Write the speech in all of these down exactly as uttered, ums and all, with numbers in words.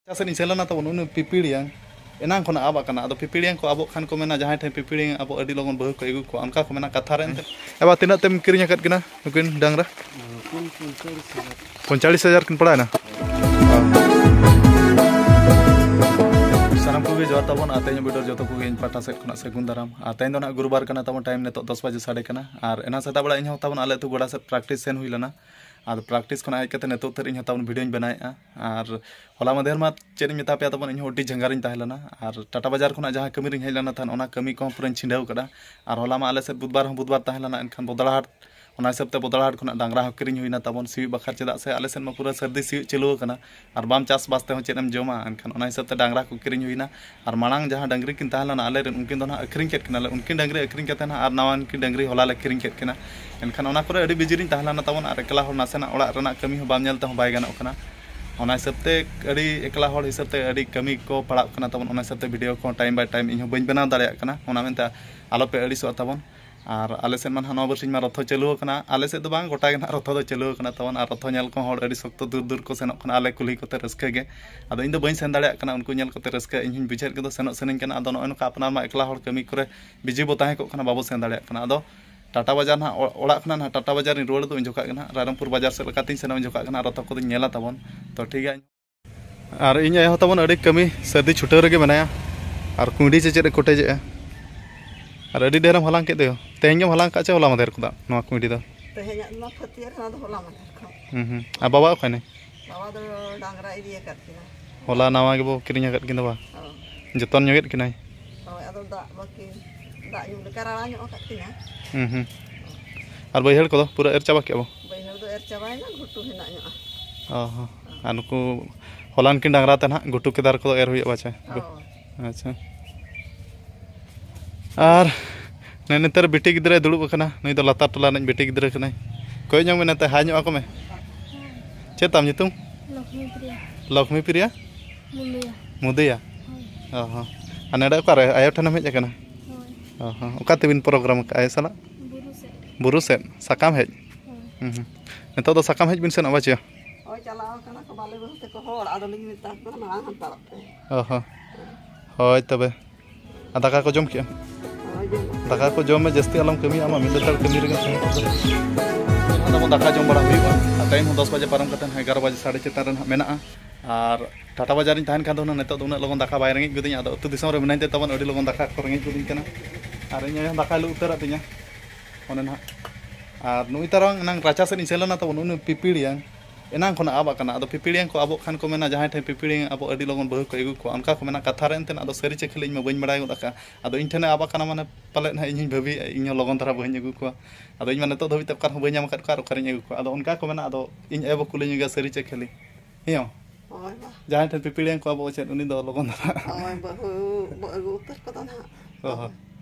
ᱚᱠᱟ ᱥᱮᱫ ᱤᱧ ᱥᱮᱱ ᱞᱮᱱᱟ ᱛᱟᱵᱚᱱ, ᱩᱱᱤ ᱯᱤᱯᱤᱲᱤᱭᱟᱹᱝ ᱮᱱᱟᱝ ᱠᱷᱚᱱᱟᱜ ᱟᱵ ᱟᱠᱟᱱᱟ᱾ ᱟᱫᱚ ᱯᱤᱯᱤᱲᱤᱭᱟᱹᱝ ᱠᱚ ᱟᱵᱚᱜ ᱠᱷᱟᱱ ᱠᱚ ᱢᱮᱱᱟ, ᱡᱟᱦᱟᱸᱭ ᱴᱷᱮᱱ ᱯᱤᱯᱤᱲᱤᱭᱟᱹᱝ ᱟᱵᱚ, ᱟᱹᱰᱤ ᱞᱚᱜᱚᱱ ᱵᱟᱹᱦᱩ ᱠᱚ ᱟᱹᱜᱩ ᱠᱚᱣᱟ, ᱚᱱᱠᱟ ᱠᱚ ᱢᱮᱱᱟ ᱠᱟᱛᱷᱟ ᱨᱮ᱾ ᱮᱱᱛᱮ ᱮ ᱵᱟ, ᱛᱤᱱᱟᱹᱜ ᱛᱮᱢ ᱠᱤᱨᱤᱧ ᱟᱠᱟᱫ ᱠᱤᱱᱟ ᱱᱩᱠᱤᱱ ᱰᱟᱝᱨᱟ? ᱯᱚᱧᱪᱟᱲᱤᱥ ᱦᱟᱡᱟᱨ᱾ ᱯᱚᱧᱪᱟᱲᱤᱥ ᱦᱟᱡᱟᱨ ᱠᱤᱱ ᱯᱟᱲᱟᱣᱮᱱᱟ᱾ ᱥᱟᱱᱟᱢ ᱠᱚᱜᱮ ᱡᱚᱦᱟᱨ ᱛᱟᱵᱚᱱ, ᱟᱨ ᱛᱮᱦᱮᱧ ᱵᱤᱰᱟᱹᱨ ᱡᱚᱛᱚ ᱠᱚᱜᱮ ᱤᱧ ᱯᱟᱦᱴᱟ ᱥᱮᱫ ᱠᱷᱚᱱᱟᱜ ᱥᱟᱹᱜᱩᱱ ᱫᱟᱨᱟᱢ᱾ ᱟᱨ ᱛᱮᱦᱮᱧ ᱫᱚ ᱱᱟᱜ ᱜᱩᱨᱩᱵᱟᱨ ᱠᱟᱱᱟ ᱛᱟᱵᱚᱱ, ᱴᱟᱭᱤᱢ ᱱᱤᱛᱚᱜ ᱫᱚᱥ ᱵᱟᱡᱮ ᱥᱟᱰᱮ ᱠᱟᱱᱟ᱾ ᱟᱨ ᱮᱱᱟᱝ ᱥᱮᱛᱟᱜ ᱵᱮᱲᱟ ᱤᱧ ᱦᱚᱸ ᱛᱟᱵᱚᱱ ᱟᱞᱮ ᱟᱹᱛᱩ ᱜᱚᱰᱟ ᱥᱮᱫ ᱯᱨᱮᱠᱴᱤᱥ ᱥᱮᱱ ᱦᱩᱭ ᱞᱮᱱᱟ᱾ ᱟᱫᱚ ᱯᱨᱮᱠᱴᱤᱥ ᱠᱷᱚᱱᱟᱜ ᱦᱮᱡ ᱠᱟᱛᱮ ᱱᱤᱛᱚᱜ ᱩᱛᱟᱹᱨ ᱤᱧ ᱦᱚᱸ ᱛᱟᱵᱚᱱ ᱵᱷᱤᱰᱤᱭᱳᱧ ᱵᱮᱱᱟᱣᱮᱫᱼᱟ᱾ ᱟᱨ ᱦᱚᱞᱟ ᱢᱟᱫᱷᱮᱨ ᱢᱟ ᱪᱮᱫ ᱤᱧ ᱢᱮᱛᱟ ᱯᱮᱭᱟ ᱛᱟᱵᱚᱱ, ᱤᱧ ᱦᱚᱸ ᱟᱹᱰᱤ ᱡᱷᱟᱸᱜᱟᱨᱤᱧ ᱛᱟᱦᱮᱸ ᱞᱮᱱᱟ᱾ ᱟᱨ ᱴᱟᱴᱟ ᱵᱟᱡᱟᱨ ᱠᱷᱚᱱᱟᱜ ᱡᱟᱦᱟᱸ ᱠᱟᱹᱢᱤ ᱨᱤᱧ ᱦᱮᱡ ᱞᱮᱱᱟ ᱛᱟᱦᱮᱸᱫ, ᱚᱱᱟ ᱠᱟᱹᱢᱤ ᱠᱚᱦᱚᱸ ᱯᱩᱨᱟᱹᱧ ᱪᱷᱤᱸᱰᱟᱹᱣ ᱠᱟᱫᱟ᱾ ᱟᱨ ᱦᱚᱞᱟ ᱢᱟ ᱟᱞᱮ ᱥᱮᱫ ᱵᱩᱫᱷᱵᱟᱨ ᱦᱚᱸ ᱵᱩᱫᱷᱵᱟᱨ ᱛᱟᱦᱮᱸ ᱞᱮᱱᱟ, ᱮᱱᱠᱷᱟᱱ ᱵᱚᱫᱲᱟᱦᱟᱴ, ᱚᱱᱟ ᱦᱤᱥᱟᱹᱵ ᱛᱮ ᱵᱚᱫᱲᱟᱦᱟᱴ ᱠᱷᱚᱱᱟᱜ ᱰᱟᱝᱨᱟ ᱦᱚᱸ ᱠᱤᱨᱤᱧ ᱦᱩᱭᱱᱟ ᱛᱟᱵᱚᱱ ᱥᱤᱭᱳᱜ ᱵᱟᱠᱷᱨᱟ, ᱪᱮᱫᱟᱜ ᱥᱮ ᱟᱞᱮ ᱥᱮᱫ ᱢᱟ ᱯᱩᱨᱟᱹ ᱥᱟᱹᱨᱫᱤ ᱥᱤᱭᱳᱜ ᱪᱟᱹᱞᱩ ᱟᱠᱟᱱᱟ᱾ ᱟᱨ ᱵᱟᱢ ᱪᱟᱥᱵᱟᱥ ᱛᱮᱦᱚᱸ ᱪᱮᱫ ᱮᱢ ᱡᱚᱢᱟ? ᱮᱱᱠᱷᱟᱱ ᱚᱱᱟ ᱦᱤᱥᱟᱹᱵ ᱛᱮ ᱰᱟᱝᱨᱟ ᱠᱚ ᱠᱤᱨᱤᱧ ᱦᱩᱭᱱᱟ᱾ ᱟᱨ ᱢᱟᱲᱟᱝ ᱡᱟᱦᱟᱸ ᱰᱟᱹᱝᱨᱤ ᱠᱤᱱ ᱛᱟᱦᱮᱸ ᱞᱮᱱᱟ ᱟᱞᱮ ᱨᱮᱱ, ᱩᱱᱠᱤᱱ ᱫᱚ ᱱᱟᱦᱟᱜ ᱟᱹᱠᱷᱨᱤᱧ ᱠᱮᱫ ᱠᱤᱱᱟᱞᱮ᱾ ᱩᱱᱠᱤᱱ ᱰᱟᱹᱝᱨᱤ ᱟᱹᱠᱷᱨᱤᱧ ᱠᱟᱛᱮ ᱱᱟᱦᱟᱜ ᱟᱨ ᱱᱟᱣᱟᱱ ᱠᱤᱱ ᱰᱟᱹᱝᱨᱤ ᱦᱚᱞᱟ ᱞᱮ ᱠᱤᱨᱤᱧ ᱠᱮᱫ ᱠᱤᱱᱟ᱾ ᱮᱱᱠᱷᱟᱱ ᱚᱱᱟ ᱠᱚᱨᱮ ᱟᱹᱰᱤ ᱵᱤᱡᱤ ᱨᱤᱧ ᱛᱟᱦᱮᱸ ᱞᱮᱱᱟ ᱛᱟᱵᱚᱱ, ᱟᱨ ᱮᱠᱞᱟ ᱦᱚᱲ ᱱᱟᱥᱮᱱᱟᱜ ᱚᱲᱟᱜ ᱨᱮᱱᱟᱜ ᱠᱟᱹᱢᱤ ᱦᱚᱸ ᱵᱟᱢ ᱧᱮᱞ ᱛᱮᱦᱚᱸ ᱵᱟᱭ ᱜᱟᱱᱚᱜ ᱠᱟᱱᱟ᱾ ᱚᱱᱟ ᱦᱤᱥᱟᱹᱵ ᱛᱮ ᱟᱹᱰᱤ ᱮᱠᱞᱟ ᱦᱚᱲ ᱦᱤᱥᱟᱹᱵ ᱛᱮ ᱟᱹᱰᱤ ᱠᱟᱹᱢᱤ ᱠᱚ ᱯᱟᱲᱟᱜ ᱠᱟᱱᱟ ᱛᱟᱵᱚᱱ, ᱚᱱᱟ ᱦᱤᱥᱟᱹᱵ ᱛᱮ ᱵᱷᱤᱰᱤᱭᱳ ᱠᱚᱦᱚᱸ ᱴᱟᱭᱤᱢ ᱵᱟᱭ ᱴᱟᱭᱤᱢ ᱤᱧ ᱦᱚᱸ ᱵᱟᱹᱧ ᱵᱮᱱᱟᱣ ᱫᱟᱲᱮᱭᱟᱜ ᱠᱟᱱᱟ᱾ ᱚᱱᱟ ᱢᱮᱱᱛᱮ ᱟᱞᱚᱯᱮ ᱟᱹᱲᱤᱥᱚᱜᱼᱟ ᱛᱟᱵᱚᱱ᱾ ᱟᱨ ᱟᱞᱮ ᱥᱮᱫ ᱢᱟ ᱱᱟᱦᱟᱜ ᱱᱚᱣᱟ ᱵᱟᱨᱥᱤᱧ ᱢᱟ ᱨᱚᱛᱷᱚ ᱪᱟᱹᱞᱩ ᱟᱠᱟᱱᱟ, ᱟᱞᱮ ᱥᱮᱫ ᱫᱚ ᱵᱟᱝ, ᱜᱚᱴᱟ ᱜᱮ ᱱᱟᱦᱟᱜ ᱨᱚᱛᱷᱚ ᱫᱚ ᱪᱟᱹᱞᱩ ᱟᱠᱟᱱᱟ ᱛᱟᱵᱚᱱ᱾ ᱟᱨ ᱨᱚᱛᱷᱚ ᱧᱮᱞ ᱠᱚᱦᱚᱸ ᱦᱚᱲ ᱟᱹᱰᱤ ᱥᱚᱠᱛᱚ ᱫᱩᱨ ᱫᱩᱨ ᱠᱚ ᱥᱮᱱᱚᱜ ᱠᱟᱱᱟ ᱟᱞᱮ ᱠᱩᱞᱦᱤ ᱠᱚᱛᱮ ᱨᱟᱹᱥᱠᱟᱹ ᱜᱮ᱾ ᱟᱫᱚ ᱤᱧ ᱫᱚ ᱵᱟᱹᱧ ᱥᱮᱱ ᱫᱟᱲᱮᱭᱟᱜ ᱠᱟᱱᱟ, ᱩᱱᱠᱩ ᱧᱮᱞ ᱠᱚᱛᱮ ᱨᱟᱹᱥᱠᱟᱹ ᱤᱧ ᱦᱚᱸᱧ ᱵᱩᱡᱷᱟᱹᱣᱮᱫ ᱜᱮ᱾ ᱟᱫᱚ ᱥᱮᱱᱚᱜ ᱥᱟᱱᱟᱧ ᱠᱟᱱᱟ, ᱟᱫᱚ ᱱᱚᱜᱼᱚᱭ ᱱᱚᱝᱠᱟ ᱟᱯᱱᱟᱨ ᱢᱟ ᱮᱠᱞᱟ ᱦᱚᱲ ᱠᱟᱹᱢᱤ ᱠᱚᱨᱮ ᱵᱤᱡᱤ ᱵᱚ ᱛᱟᱦᱮᱸ ᱠᱚᱜ ᱠᱟᱱᱟ, ᱵᱟᱵᱚ ᱥᱮᱱ ᱫᱟᱲᱮᱭᱟᱜ ᱠᱟᱱᱟ᱾ ᱟᱫᱚ ᱴᱟᱴᱟ ᱵᱟᱡᱟᱨ ᱱᱟᱦᱟᱜ ᱚ-, ᱚᱲᱟᱜ ᱠᱷᱚᱱᱟᱜ ᱱᱟᱦᱟᱜ ᱴᱟᱴᱟ ᱵᱟᱡᱟᱨ ᱤᱧ ᱨᱩᱣᱟᱹᱲ ᱫᱚ ᱩᱱ ᱡᱚᱠᱷᱟᱜ ᱜᱮ ᱱᱟᱦᱟᱜ, ᱨᱟᱭᱨᱚᱝᱯᱩᱨ ᱵᱟᱡᱟᱨ ᱥᱮᱫ ᱞᱮᱠᱟᱛᱤᱧ ᱥᱮᱱᱚᱜ ᱩᱱ ᱡᱚᱠᱷᱟᱜ ᱜᱮ ᱱᱟᱦᱟᱜ ᱨᱚᱛᱷᱚ ᱠᱚᱫᱚᱧ ᱧᱮᱞᱟ ᱛᱟᱵᱚᱱ᱾ ᱛᱚ ᱴᱷᱤᱠ ᱜᱮᱭᱟ᱾ ᱟᱨ ᱤᱧ ᱟᱭᱳ ᱦᱚᱸ ᱛᱟᱵᱚᱱ ᱟᱹᱰᱤ ᱠᱟᱹᱢᱤ ᱥᱟᱹᱨᱫᱤ ᱪᱷᱩᱴᱟᱹᱣ ᱨᱮᱜᱮ ᱢᱮᱱᱟᱭᱟ᱾ ᱟᱨ ᱠᱩᱸᱭᱰᱤ ᱪᱮ ᱪᱮᱫ ᱮ ᱠᱚᱴᱮᱡᱮᱜᱼᱟ᱾ ᱟᱨ ᱟᱹᱰᱤ ᱰᱷᱮᱨᱮᱢ ᱦᱟᱞᱟᱝ ᱠᱮᱫ ᱫᱚᱭᱳ᱾ ᱛᱮᱦᱮᱧ ᱜᱮᱢ ᱦᱟᱞᱟᱝ ᱠᱟᱜ ᱪᱮ ᱦᱚᱞᱟ ᱢᱟᱫᱷᱮᱨ ᱠᱚᱫᱚ ᱱᱚᱣᱟ ᱠᱩᱸᱭᱰᱤ ᱫᱚ? ᱛᱮᱦᱮᱧᱟᱜ ᱢᱟ ᱯᱷᱟᱹᱛᱭᱟᱹᱨ ᱠᱟᱱᱟ, ᱫᱚ ᱦᱚᱞᱟ ᱢᱟᱫᱷᱮᱨ ᱠᱷᱚᱱ᱾ ᱦᱩᱸ, ᱦᱩᱸ᱾ ᱟᱨ ᱵᱟᱵᱟ ᱚᱠᱟᱭᱱᱟᱭ? ᱵᱟᱵᱟ ᱫᱚ ᱰᱟᱝᱨᱟ ᱤᱫᱤ ᱟᱠᱟᱫ ᱠᱤᱱᱟ᱾ ᱦᱚᱞᱟ ᱱᱟᱣᱟ ᱜᱮᱵᱚ ᱠᱤᱨᱤᱧ ᱟᱠᱟᱫ ᱠᱤᱱ ᱫᱚ ᱵᱟ? ᱦᱳᱭ᱾ ᱡᱚᱛᱚᱱ ᱧᱚᱜᱮᱫ ᱠᱤᱱᱟᱭ? ᱦᱳᱭ, ᱟᱫᱚ ᱫᱟᱜ ᱵᱟᱹᱠᱤᱱ, ᱫᱟᱜ ᱧᱩ ᱞᱮᱠᱟ ᱨᱟᱲᱟ ᱧᱚᱜ ᱟᱠᱟᱫ ᱠᱤᱱᱟ᱾ ᱦᱩᱸ, ᱦᱩᱸ᱾ ᱟᱨ ᱵᱟᱹᱭᱦᱟᱹᱲ ᱠᱚᱫᱚ ᱯᱩᱨᱟᱹ ᱮᱨ ᱪᱟᱵᱟ ᱠᱮᱜᱼᱟ ᱵᱚ? ᱵᱟᱹᱭᱦᱟᱹᱲ ᱫᱚ ᱮᱨ ᱪᱟᱵᱟᱭᱮᱱᱟ, ᱜᱷᱩᱴᱩ ᱦᱮᱱᱟᱜ ᱧᱚᱜᱼᱟ᱾ ᱚ ᱦᱚᱸ᱾ ᱟᱨ ᱱᱩᱠᱩ ᱦᱚᱞᱟᱱ ᱠᱤᱱ ᱰᱟᱝᱨᱟ ᱛᱮ ᱱᱟᱦᱟᱜ ᱜᱷᱩᱴᱩ ᱠᱮᱫᱟᱨ ᱠᱚᱫᱚ ᱮᱨ ᱦᱩᱭᱩᱜᱼᱟ ᱯᱟᱪᱮ? ᱦᱳᱭ᱾ ᱟᱪᱪᱷᱟ᱾ ᱟᱨ ᱱᱮ-, ᱱᱮᱛᱟᱨ ᱵᱤᱴᱤ ᱜᱤᱫᱽᱨᱟᱹᱭ ᱫᱩᱲᱩᱵ ᱟᱠᱟᱱᱟ᱾ ᱱᱩᱭ ᱫᱚ ᱞᱟᱛᱟᱨ ᱴᱚᱞᱟ ᱨᱤᱱᱤᱡ ᱵᱤᱴᱤ ᱜᱤᱫᱽᱨᱟᱹ ᱠᱟᱱᱟᱭ᱾ ᱠᱚᱭᱚᱜ ᱧᱚᱜ ᱢᱮ ᱱᱮᱛᱮ, ᱦᱟᱭ ᱧᱚᱜ ᱟᱠᱚ ᱢᱮ᱾ ᱪᱮᱫ ᱛᱟᱢ ᱧᱩᱛᱩᱢ? ᱞᱚᱠᱷᱢᱤ ᱯᱨᱤᱭᱟ᱾ ᱞᱚᱠᱷᱢᱤ ᱯᱨᱤᱭᱟ? ᱢᱩᱞᱩᱭᱟ᱾ ᱢᱩᱫᱟᱹᱭᱟ? ᱦᱳᱭ᱾ ᱚ ᱦᱚᱸ᱾ ᱟᱨ ᱱᱚᱰᱮ ᱚᱠᱟᱨᱮ? ᱟᱭᱳ ᱴᱷᱮᱱᱮᱢ ᱦᱮᱡ ᱟᱠᱟᱱᱟ? ᱦᱳᱭ᱾ ᱚ ᱦᱚᱸ᱾ ᱚᱠᱟ ᱛᱮᱵᱤᱱ ᱯᱨᱳᱜᱨᱟᱢ ᱟᱠᱟᱫᱼᱟ ᱟᱭᱳ ᱥᱟᱞᱟᱜ? ᱵᱩᱨᱩ ᱥᱮᱫ᱾ ᱵᱩᱨᱩ ᱥᱮᱫ? ᱥᱟᱠᱟᱢ ᱦᱮᱡ? ᱦᱳᱭ᱾ ᱦᱩᱸ ᱦᱩᱸ᱾ ᱱᱤᱛᱚᱜ ᱫᱚ ᱥᱟᱠᱟᱢ ᱦᱮᱡ ᱵᱤᱱ ᱥᱮᱱᱚᱜᱼᱟ ᱵᱟᱪᱮ? ᱦᱳᱭ, ᱪᱟᱞᱟᱣ ᱠᱟᱱᱟ ᱠᱚ ᱵᱟᱞᱮ ᱵᱟᱹᱦᱩ ᱛᱟᱠᱚ ᱦᱚᱲ, ᱟᱫᱚ ᱞᱤᱧ ᱢᱮᱛᱟ ᱠᱚ ᱠᱟᱱᱟ ᱢᱟᱲᱟᱝ ᱦᱟᱛᱟᱲᱚᱜ ᱯᱮ᱾ ᱚ ᱦᱚᱸ᱾ ᱦᱳᱭ ᱛᱚᱵᱮ᱾ ᱟᱨ ᱫᱟᱠᱟ ᱠᱚ ᱡᱚᱢ ᱠᱮᱜᱼᱟ? ᱦᱳᱭ, ᱡᱚᱢ ᱠᱟᱛᱮ᱾ ᱫᱟᱠᱟ ᱠᱚ ᱡᱚᱢ ᱢᱮ, ᱡᱟᱹᱥᱛᱤ ᱟᱞᱚᱢ ᱠᱟᱹᱢᱤᱭᱟ, ᱟᱢᱟᱜ ᱢᱤᱫ ᱞᱮᱛᱟᱲ ᱠᱟᱹᱢᱤ ᱨᱮᱜᱮ ᱛᱟᱦᱮᱸ ᱠᱚᱜ ᱢᱮ᱾ ᱟᱫᱚ ᱫᱟᱠᱟ ᱡᱚᱢ ᱵᱟᱲᱟ ᱦᱩᱭᱩᱜᱼᱟ᱾ ᱟᱨ ᱴᱟᱭᱤᱢ ᱦᱚᱸ ᱫᱚᱥ ᱵᱟᱡᱮ ᱯᱟᱨᱚᱢ ᱠᱟᱛᱮ ᱦᱟᱸᱜ ᱮᱜᱟᱨᱚ ᱵᱟᱡᱮ, ᱥᱟᱲᱮ ᱪᱟᱨᱴᱟ ᱨᱮ ᱱᱟᱦᱟᱜ ᱢᱮᱱᱟᱜᱼᱟ᱾ ᱟᱨ ᱴᱟᱴᱟ ᱵᱟᱡᱟᱨ ᱨᱤᱧ ᱛᱟᱦᱮᱱ ᱠᱷᱟᱱ ᱫᱚ ᱦᱩᱱᱟᱹᱝ ᱱᱤᱛᱚᱜ ᱫᱚ ᱩᱱᱟᱹᱜ ᱞᱚᱜᱚᱱ ᱫᱟᱠᱟ ᱵᱟᱭ ᱨᱮᱸᱜᱮᱡ ᱜᱚᱫᱤᱧᱟ᱾ ᱟᱫᱚ ᱟᱹᱛᱩ ᱫᱤᱥᱚᱢ ᱨᱮ ᱢᱮᱱᱟᱹᱧ ᱛᱮ ᱛᱟᱵᱚᱱ ᱟᱹᱰᱤ ᱞᱚᱜᱚᱱ ᱫᱟᱠᱟ ᱠᱚ ᱨᱮᱸᱜᱮᱡ ᱜᱚᱫᱤᱧ ᱠᱟᱱᱟ᱾ ᱟᱨ ᱤᱧ ᱟᱭᱳ ᱦᱚᱸ ᱫᱟᱠᱟᱭ ᱞᱩ ᱩᱛᱟᱹᱨᱟᱫ ᱛᱤᱧᱟ ᱚᱱᱮ ᱱᱟᱦᱟᱜ᱾ ᱟᱨ ᱱᱩᱭ ᱛᱟᱨᱟᱝ ᱮᱱᱟᱝ ᱨᱟᱪᱟ ᱥᱮᱫ ᱤᱧ ᱥᱮᱱ ᱞᱮᱱᱟ ᱛᱟᱵᱚᱱ, ᱩᱱᱤ ᱯᱤᱯᱤᱲᱤᱭᱟᱹᱝ ᱮᱱᱟᱝ ᱠᱷᱚᱱᱟᱜ ᱟᱵ ᱟᱠᱟᱱᱟ᱾ ᱟᱫᱚ ᱯᱤᱯᱤᱲᱤᱭᱟᱹᱝ ᱠᱚ ᱟᱵᱚᱜ ᱠᱷᱟᱱ ᱠᱚ ᱢᱮᱱᱟ, ᱡᱟᱦᱟᱸᱭ ᱴᱷᱮᱱ ᱯᱤᱯᱤᱲᱤᱭᱟᱹᱝ ᱟᱵᱚ ᱟᱹᱰᱤ ᱞᱚᱜᱚᱱ ᱵᱟᱹᱦᱩ ᱠᱚ ᱟᱹᱜᱩ ᱠᱚᱣᱟ, ᱚᱱᱠᱟ ᱠᱚ ᱢᱮᱱᱟ ᱠᱟᱛᱷᱟ ᱨᱮ᱾ ᱮᱱᱛᱮ ᱟᱫᱚ ᱥᱟᱹᱨᱤ ᱪᱮ ᱠᱷᱟᱹᱞᱤ ᱤᱧ ᱢᱟ ᱵᱟᱹᱧ ᱵᱟᱲᱟᱭ ᱜᱚᱫ ᱟᱠᱟᱫᱼᱟ᱾ ᱟᱫᱚ ᱤᱧ ᱴᱷᱮᱱᱮ ᱟᱵ ᱟᱠᱟᱱᱟ ᱢᱟᱱᱮ ᱯᱟᱞᱮᱫ ᱱᱟᱦᱟᱜ ᱤᱧ ᱦᱚᱸᱧ ᱵᱷᱟᱹᱵᱤᱭᱮᱫᱼᱟ, ᱤᱧ ᱦᱚᱸ ᱞᱚᱜᱚᱱ ᱫᱷᱟᱨᱟ ᱵᱟᱹᱦᱩᱧ ᱟᱹᱜᱩ ᱠᱚᱣᱟ᱾ ᱟᱫᱚ ᱤᱧ ᱢᱟ ᱱᱤᱛᱚᱜ ᱫᱷᱟᱹᱵᱤᱡ ᱛᱮ ᱚᱠᱟ ᱨᱮᱦᱚᱸ ᱵᱟᱹᱧ ᱧᱟᱢ ᱟᱠᱟᱫ ᱠᱚᱣᱟ, ᱟᱨ ᱚᱠᱟᱨᱤᱧ ᱟᱹᱜᱩ ᱠᱚᱣᱟ? ᱟᱫᱚ ᱚᱱᱠᱟ ᱠᱚ ᱢᱮᱱᱟ᱾ ᱟᱫᱚ ᱤᱧ ᱟᱭᱳ ᱵᱟᱠᱚ ᱞᱟᱹᱭ ᱧᱚᱜᱟ ᱥᱟᱹᱨᱤ ᱪᱮ ᱠᱷᱟᱹᱞᱤ᱾ ᱦᱮᱸ᱾ ᱦᱳᱭ ᱢᱟ᱾ ᱡᱟᱦᱟᱸᱭ ᱴᱷᱮᱱ ᱯᱤᱯᱤᱲᱤᱭᱟᱹᱝ ᱠᱚ ᱟᱵᱚ ᱪᱮᱫ, ᱩᱱᱤ ᱫᱚ ᱞᱚᱜᱚᱱ ᱫᱷᱟᱨᱟ᱾ ᱦᱳᱭ, ᱵᱟᱹᱦᱩ ᱵᱚ ᱟᱹᱜᱩ ᱩᱛᱟᱹᱨ ᱠᱚᱫᱚ ᱱᱟᱦᱟᱜ᱾ ᱚ ᱦᱚᱸ᱾